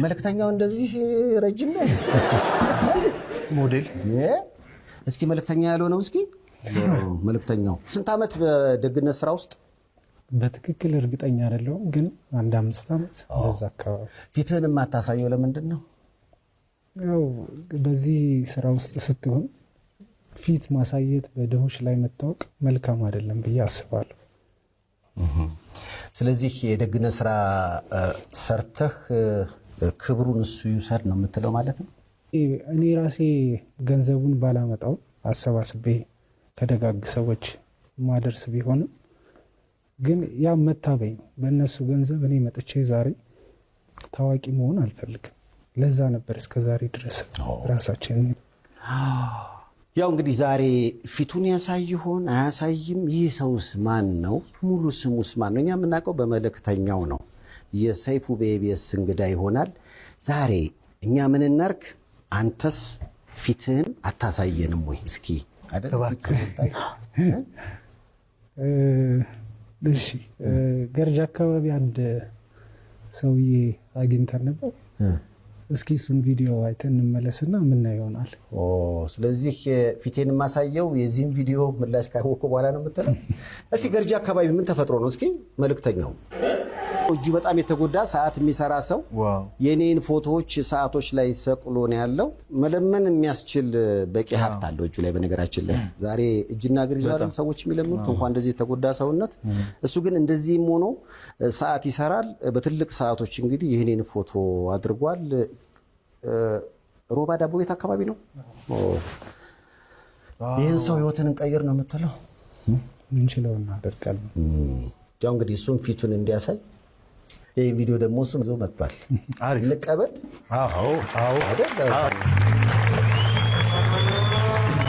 መልእክተኛው እንደዚህ ረጅም ነው። ሞዴል። እስኪ መልእክተኛ ያልሆነው፣ እስኪ መልእክተኛው ስንት ዓመት በደግነት ስራ ውስጥ? በትክክል እርግጠኛ አይደለሁም፣ ግን አንድ 5 ዓመት በዛ አካባቢ። ፊትህን የማታሳየው ለምንድን ነው? ያው በዚህ ስራ ውስጥ ስትሆን ፊት ማሳየት፣ በድሆች ላይ መታወቅ መልካም አይደለም ብዬ አስባለሁ። ስለዚህ የደግነት ስራ ሰርተህ ክብሩን እሱ ይውሰድ ነው የምትለው ማለት ነው? እኔ ራሴ ገንዘቡን ባላመጣው፣ አሰባስቤ ከደጋግ ሰዎች ማደርስ ቢሆንም ግን ያ መታበይ ነው። በእነሱ ገንዘብ እኔ መጥቼ ዛሬ ታዋቂ መሆን አልፈልግም። ለዛ ነበር እስከ ዛሬ ድረስ ራሳችን ያው እንግዲህ ዛሬ ፊቱን ያሳይ ይሆን አያሳይም? ይህ ሰውስ ማን ነው? ሙሉ ስሙስ ማን ነው? እኛ የምናውቀው በመልእክተኛው ነው። የሰይፉ በኢቢኤስ እንግዳ ይሆናል። ዛሬ እኛ ምን እናርግ? አንተስ ፊትህን አታሳየንም ወይ? እስኪ አይደል? ፊቱን እንታይ? እሺ፣ ገርጂ አካባቢ አንድ ሰውዬ አግኝተን ነበር። እስኪ እሱን ቪዲዮ አይተን እንመለስና ምናየው ይሆናል። ስለዚህ ፊቴን የማሳየው የዚህም ቪዲዮ ምላሽ ካወቅኩ በኋላ ነው የምትለው? እስኪ ገርጂ አካባቢ ምን ተፈጥሮ ነው? እስኪ መልእክተኛው፣ እጁ በጣም የተጎዳ ሰዓት የሚሰራ ሰው የኔን ፎቶዎች ሰዓቶች ላይ ሰቅሎ ነው ያለው። መለመን የሚያስችል በቂ ሀብት አለው እጁ ላይ። በነገራችን ላይ ዛሬ እጅና እግር ይዘው አይደል ሰዎች የሚለምኑት፣ እንኳን እንደዚህ የተጎዳ ሰውነት። እሱ ግን እንደዚህም ሆኖ ሰዓት ይሰራል። በትልቅ ሰዓቶች እንግዲህ የኔን ፎቶ አድርጓል። ሮባ ዳቦ ቤት አካባቢ ነው። ይህን ሰው ህይወትን እንቀይር ነው የምትለው? ምንችለውን እናደርጋለን። ያው እንግዲህ እሱም ፊቱን እንዲያሳይ ይህ ቪዲዮ ደግሞ እሱም ይዞ መጥቷል። አሪፍ። እንቀበል። አዎ። አይደል?